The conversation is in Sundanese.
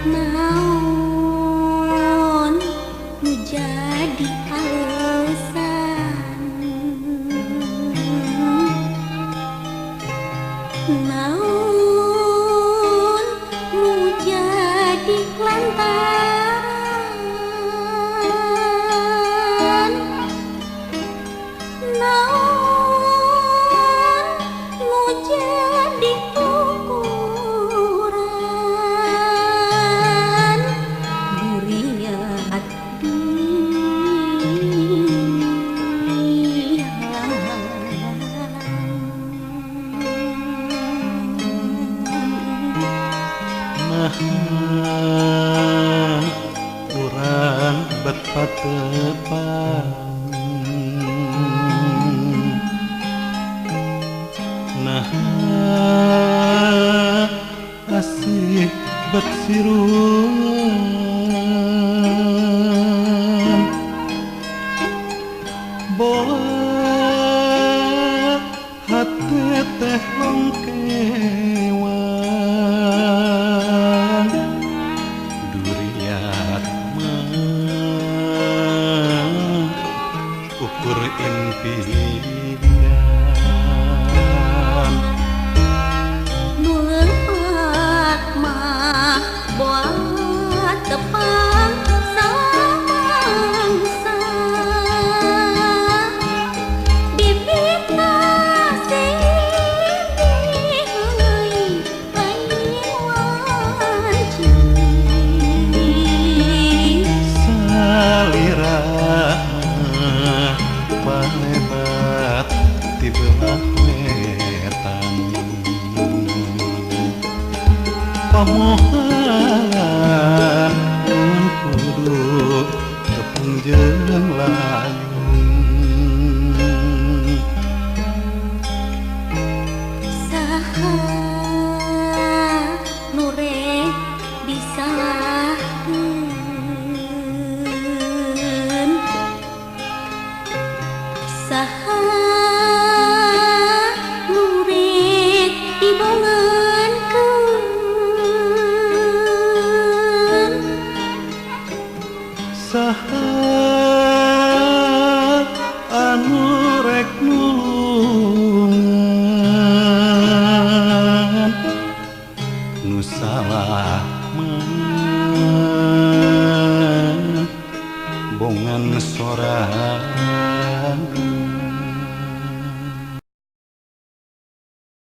Naon nu jadi alasan, naon nu jadi lantaran, naon nu jadi ukuran duriat di Nah, urang bet patepang. Nah, asih bet sirungan. Boa hate teh longkewang, duriat mah ukur impian. Nu leupat mah boa tepang samangsa, dipitnah silih heuleuy lain wanci. Salira mah palebat ti belah wetan, pamohan mun kudu tepung jeung layung.